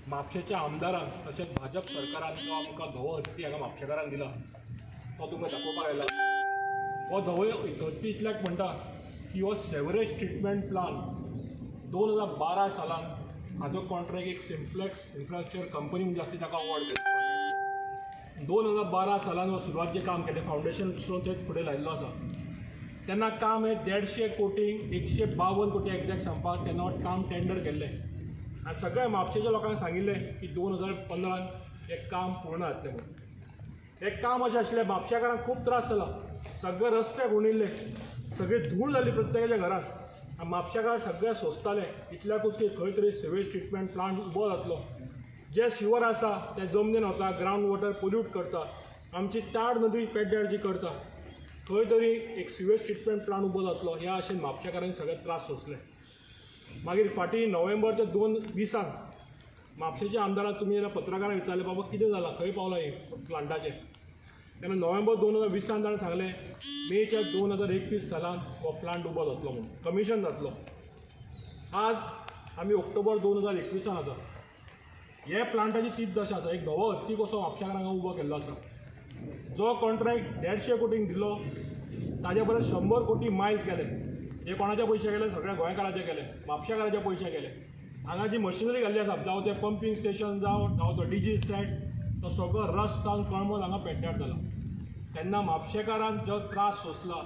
म्हापशेच्या आमदारान तशेंच भाजप सरकारान जो आमकां धवो हत्ती हांगा म्हापशेकारांक दिला तो तुमकां दाखोवपाक आयला. हो धवो हत्ती इतल्याक म्हणटा की हो सेवरेज ट्रिटमेंट प्लांट 2012 सालान हाजो कॉन्ट्रॅक्ट एक सिम्प्लेक्स इन्फ्रास्ट्रक्चर कंपनी म्हणजे आसली ताका अवॉर्ड केलो. 2012 सालान हो सुरवात जें काम केलें फावंडेशन ते फुडें लायिल्लो आसा तेन्ना काम हें 150 कोटी 152 कोटी एग्जॅक्ट सांगपाक तेन्ना हो काम टेंडर केल्लें आनी सगळ्या म्हापशेच्या लोकांक सांगिल्लें की 2015 हें काम पूर्ण जातलें म्हणून. हें काम अशें आशिल्लें म्हापशेकारांक खूब त्रास जाला, सगळे रस्ते खुणिल्ले, सगळी धूळ जाली प्रत्येकाच्या घरांत आनी म्हापशेकार सगळे सोंसताले इतल्याकूच की खंय तरी सिवेज ट्रिटमेंट प्लांट उबो जातलो. जे शिवर आसा ते जमनीन वता, ग्रावंड वॉटर पोल्यूट करता, आमची ताड नदी पेड्ड्यार जी करता, खंय तरी एक सिवेज ट्रिटमेंट प्लांट उबो जातलो ह्या आशेन म्हापशेकारांनी सगळे त्रास सोंसले. मागीर फाटीं नोव्हेंबरच्या 2-20 म्हापशेच्या आमदाराक तुमी जाल्यार पत्रकारांक विचारलें बाबा कितें जालां, खंय पावलां हें प्लांटाचें, तेन्ना नोव्हेंबर 2020 ताणें सांगलें मेच्या 2021 सालान हो प्लांट उबो जातलो म्हणून, कमिशन जातलो. आज आमी ऑक्टोबर 2021 आसा. हे प्लांटाची तीच दशा आसा. एक धवो हत्ती कसो म्हापशेकारांक उबो केल्लो आसा. जो कॉन्ट्रॅक्ट 150 कोटींक दिलो ताजे परस 100 कोटी मायज गेले. हे कोणाचे पयशे गेले? सगळ्या गोंयकाराचे गेले, म्हापशेकाराचे पयशे गेले. हांगा जी मशिनरी घाल्ली आसा, जावं तें पंपींग स्टेशन जावं, जावं तो डीजी सेट, तो सगळो रस जावन कळमोन हांगा पेड्ड्यार जाला. तेन्ना म्हापशेकारान जो त्रास सोंसला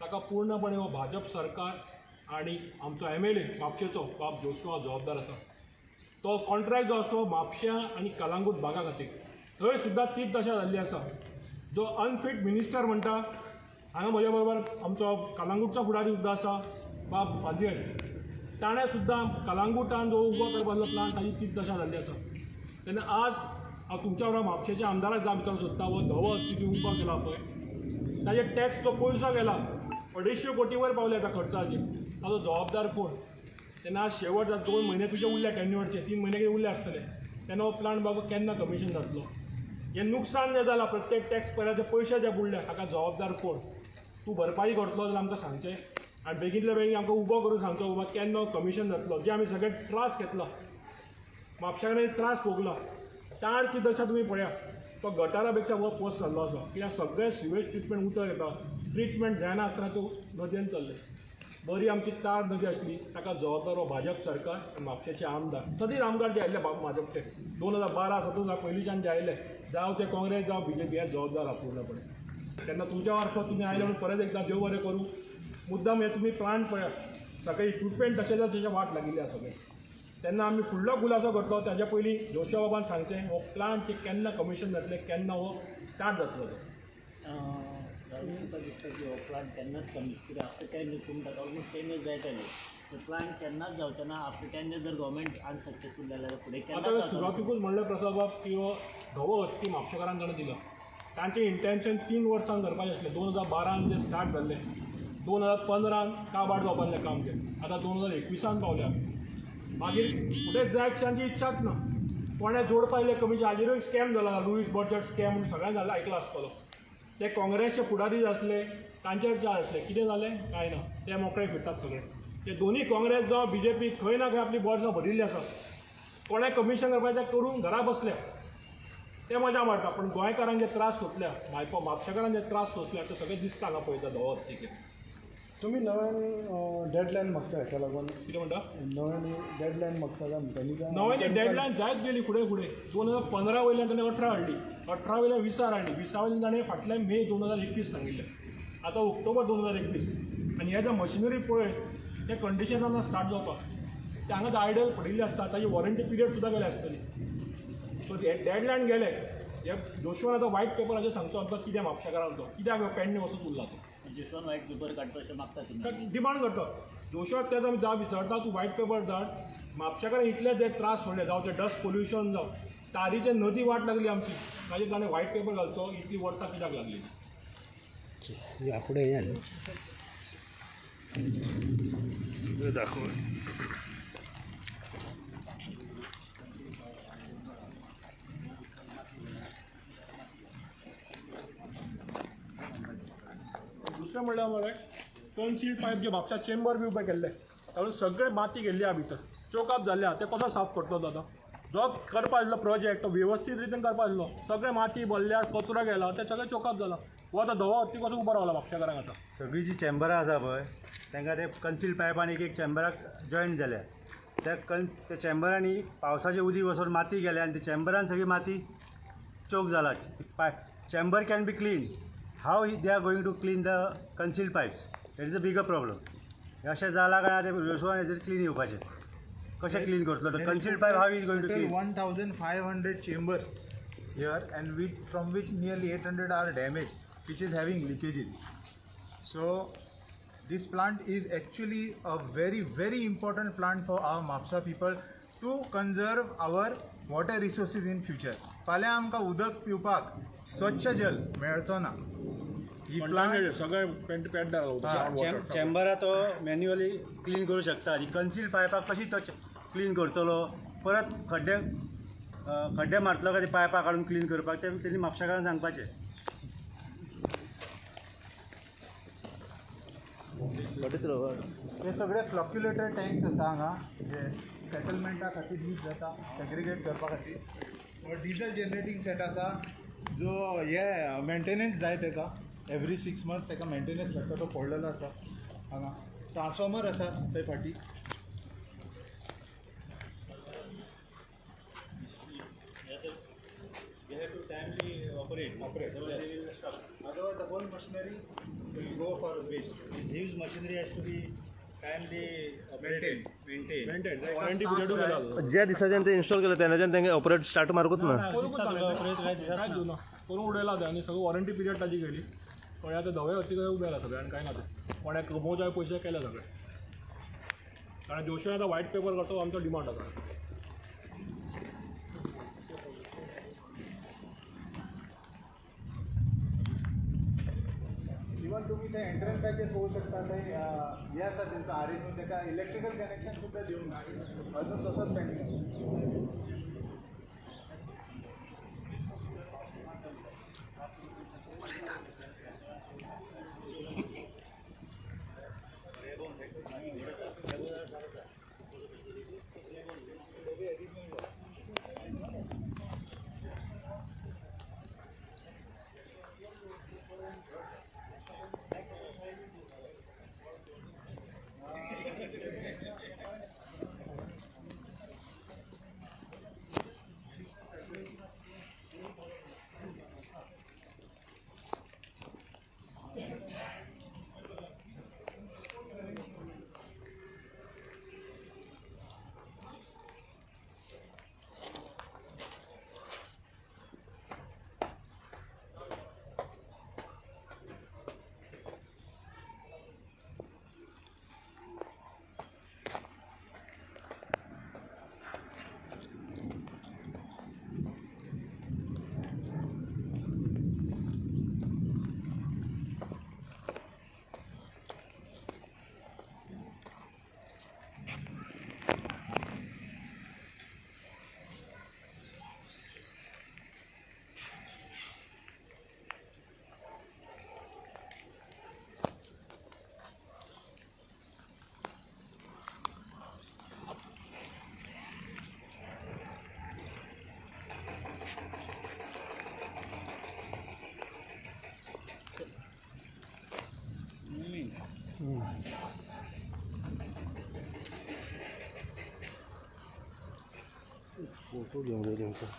ताका पूर्णपणे हो भाजप सरकार आनी आमचो MLA म्हापशेचो बाब जोशुआ जबाबदार आसा. तो कॉन्ट्रॅक्ट जो आसलो म्हापश्या आनी कलांगूट भागा खातीर, थंय सुद्दां तीच दशा जाल्ली आसा. जो अनफीट मिनिस्टर म्हणटा हांगा म्हज्या बरोबर आमचो कलांगूटचो फुडारी सुद्दां आसा बाब पालयेल, ताणें सुद्दां कलांगूटान जो उबो करपाचो प्लान ताजी तीच दशा जाल्ली आसा. तेन्ना आज हांव तुमच्या बरोबर म्हापशेच्या आमदाराक जाप विचारूंक सोदता, हो धवो हत्ती उबो केला पळय ताजे टॅक्स जो पयसो गेला 250 कोटी वयर पावले आतां खर्चाचेर, ताजो जबाबदार कोण? तेन्ना आज शेवट 2 म्हयने तुजे उरल्या टेन्युअरचे, 3 म्हयने कितें उरले आसतले, तेन्ना हो प्लांट बाबा केन्ना कमिशन जातलो? हें नुकसान जें जालां प्रत्येक टॅक्स पेयराचे पयशे जे बुडले हाका जबाबदार कोण? तूं भरपाई करतलो जाल्यार आमकां सांगचें आनी बेगींतल्या बेगीन आमकां उबो करून सांगचो बाबा केन्ना कमिशन जातलो. जें आमी सगळे त्रास घेतला म्हापशेकारांनी त्रास भोगला, तारची दशा तुमी पळया, तो गटारा पेक्षा हो पोस्ट जाल्लो आसा. कित्याक सगळें सिवेज ट्रिटमेंट उदक येता, ट्रिटमेंट जायना आसतना तो नदयेन चल्लें. बरी आमची तार नदी आसली ताका जबाबदार हो भाजप सरकार आनी म्हापशेचे आमदार. सदींच आमदार जे आयिल्ले भाजपचे 2012 17 पयलींच्यान जे आयिल्ले, जावं ते काँग्रेस जावं BJP, हे जबाबदार आहा पूर्णपणे. तेन्ना तुमच्या मार्फत तुमी आयले म्हणून परत एकदां देव बरें करूं. मुद्दाम हे तुमी प्लांट पळयात, सगळे इक्विपमेंट तशें तशें वाट लागिल्ली आसा सगळें. तेन्ना आमी फुडलो गुलासो करतलो ताज्या पयलीं जोशुआ बाबान सांगचें हो प्लांट केन्ना कमिशन जातलें, केन्ना हो स्टार्ट जातलो तो. तुका दिसता की हो प्लांट केन्नाच कमी कित्याक आफ्टर 10 years तुमी ताका ऑलमोस्ट 10 years जायत आयले, तो प्लांट केन्नाच जावचो ना. आफ्टर 10 years जर गव्हर्मेंट अनसक्सेसफूल जाल्यार फुडें केन्नाच. आतां सुरवातीकूच म्हणलें प्रसाद बाब की हो धवो हत्ती म्हापशेकारान ताणें दिलो. तांचें इंटेन्शन 3 वर्सां करपाचें आसलें. 2012 जें स्टार्ट जाल्लें, 2015 काबार जावपाचें काम तें, आतां 2021 पावल्या. मागीर फुडें जायत तांची इच्छाच ना. कोणें जोडपा इल्लें कमी, हाजेरूय एक स्कॅम जाला, लुईस बर्जट स्कॅम म्हणून सगळ्यांक जाला आयकला आसतलो. ते काँग्रेसचे फुडारी आसले तांचेर चार्ज आसले, कितें जालें कांय ना, ते मोकळे फिरतात सगळे. ते दोनूय काँग्रेस जावं BJP खंय ना खंय आपली बोर्सां भरिल्लीं आसा. कोणें कमिशन करपाचें तें करून घरा बसल्या, ते मजा मारता. पूण गोंयकारांक जे त्रास सोंसल्या, म्हापशेकारांक जे त्रास सोंसल्या ते सगळें दिसता हांगा पळयता धवो हत्तीक. तुमी नव्यान डेडलायन मागता हेका लागून? कितें म्हणटा? नव्यान डेडलायन मागता काय म्हणटा? नव्यान डेडलायन जायत गेली फुडें फुडें. 2015 वयल्यान ताणें 18 हाडली, 18 वयल्यान 20 हाडली, 20 वयल्यान ताणें फाटल्या मे 2021 सांगिल्लें, आतां ऑक्टोबर 2021. आनी हे जे मशिनरी पळय ते कंडिशनान स्टार्ट जावपाक ते हांगा आयडल पडिल्ली आसता, ताजी वॉरंटी पिरियड सुद्दां गेले आसतली. सो हे डेडलायन गेले. हे जोशुआन आतां व्हायट पेपराचेर सांगचो आमकां कितें म्हापशेकारांचो, कित्याक पेडणे वचून उरला तो. जोशुआन व्हायट पेपर काडचो अशें मागता तुमी? डिमांड करता जोशुआक. तेन्ना आमी जाप विचारता, तूं व्हायट पेपर धाड. म्हापशेकारांक इतले जे त्रास सोडले, जावं ते डस्ट पोल्युशन जावं, तारीचे नदी वाट लागली आमची, ताजेर ताणें व्हायट पेपर घालचो. इतलीं वर्सां कित्याक लागली? फुडें हें दाखोव. दुसरें म्हणल्यार मरे कन्सील्ड पायप जे म्हापशा चेंबर बी उबे केल्ले, तातूंत सगळे माती गेल्ली आहा भितर, चोकअप जाल्ले आहा, ते कसो साफ करतलो आतां? जो करपा आसलो प्रोजेक्ट तो वेवस्थीत रितीन करपा आसलो. सगळे माती भरल्या, कचरो गेला, ते सगळें चोकअप जाला. हो आतां धवो हत्ती कसो उबो रावला म्हापशेकारांक आतां. सगळीं जी चॅम्बरां आसा पळय तांकां ते कन्सील पायपान एक एक चॅम्बराक जॉयन जाल्या. त्या त्या चॅम्बरांनी पावसाचें उदीक वचून माती गेल्या आनी त्या चॅम्बरान सगळी माती चोक जाला. Chamber can be clean, how they are going to clean the concealed pipes, that is a bigger problem. अशें जालां काय ते योशवान हेजेर क्लीन येवपाचें कशें क्लीन करतलो तो concealed pipe, how is going to clean? 1500 chambers here and which from which nearly 800 are damaged, which is having leakages. So this plant is actually a very very important plant for our Mapsa people to conserve our water resources in future. फाल्यां आमकां उदक पिवपाक स्वच्छ जल मेळचो ना. ही plant सगळें paint Pedda. चॅम्बरा तो manually clean करूं शकता. ही कन्सील पायपाक कशी तो क्लीन करतलो, परत खड्डे खड्डे मारतलो काय ते पायपां काडून क्लीन करपाक ते तेणी म्हापशेकारांक सांगपाचें. हे सगळे फ्लॉक्युलेटर टँक्स आसा हांगा, जे सेटलमेंटा खातीर यूज जाता, सेग्रिगेट करपा खातीर. डिजल जनरेटींग सेट आसा जो हे मेंटेनन्स जाय ताका, एवरी 6 मंथ्स ताका मेंटेनन्स लागता, तो पडलेलो आसा हांगा. ट्रान्सफॉर्मर आसा थंय फाटीं. They have to timely operate. Otherwise the whole machinery will go for waste. This huge machinery has to be timely operated, maintained. Maintain warranty पिरियडूय गेला. ज्या दिसाच्यान ते इन्स्टॉल केलं तेन्नाच्यान तांकां ऑपरेट स्टार्ट मारूंकच ना. करूंकच ना, कांयच दिवना, करून उडयला ते आनी सगळी वॉरंटी पिरियड ताजी गेली. पण आतां धवे हत्ती कशे उबे आसा सगळे आनी कांय ना ते कोणें कमोवचे पयशे केले सगळे. कारण जोशी आतां व्हायट पेपर करता, आमचो डिमांड आसा. इवन तुमी थंय एंट्रन्साचेर पळोवंक शकता, थंय हें आसा तेंचो आरेंजमेंट, ताका इलेक्ट्रिकल कनेक्शन सुद्दां दिवंक ना, अजून तसोच पेंडींग आसा. फोटो घेवंक जाय तेंकां.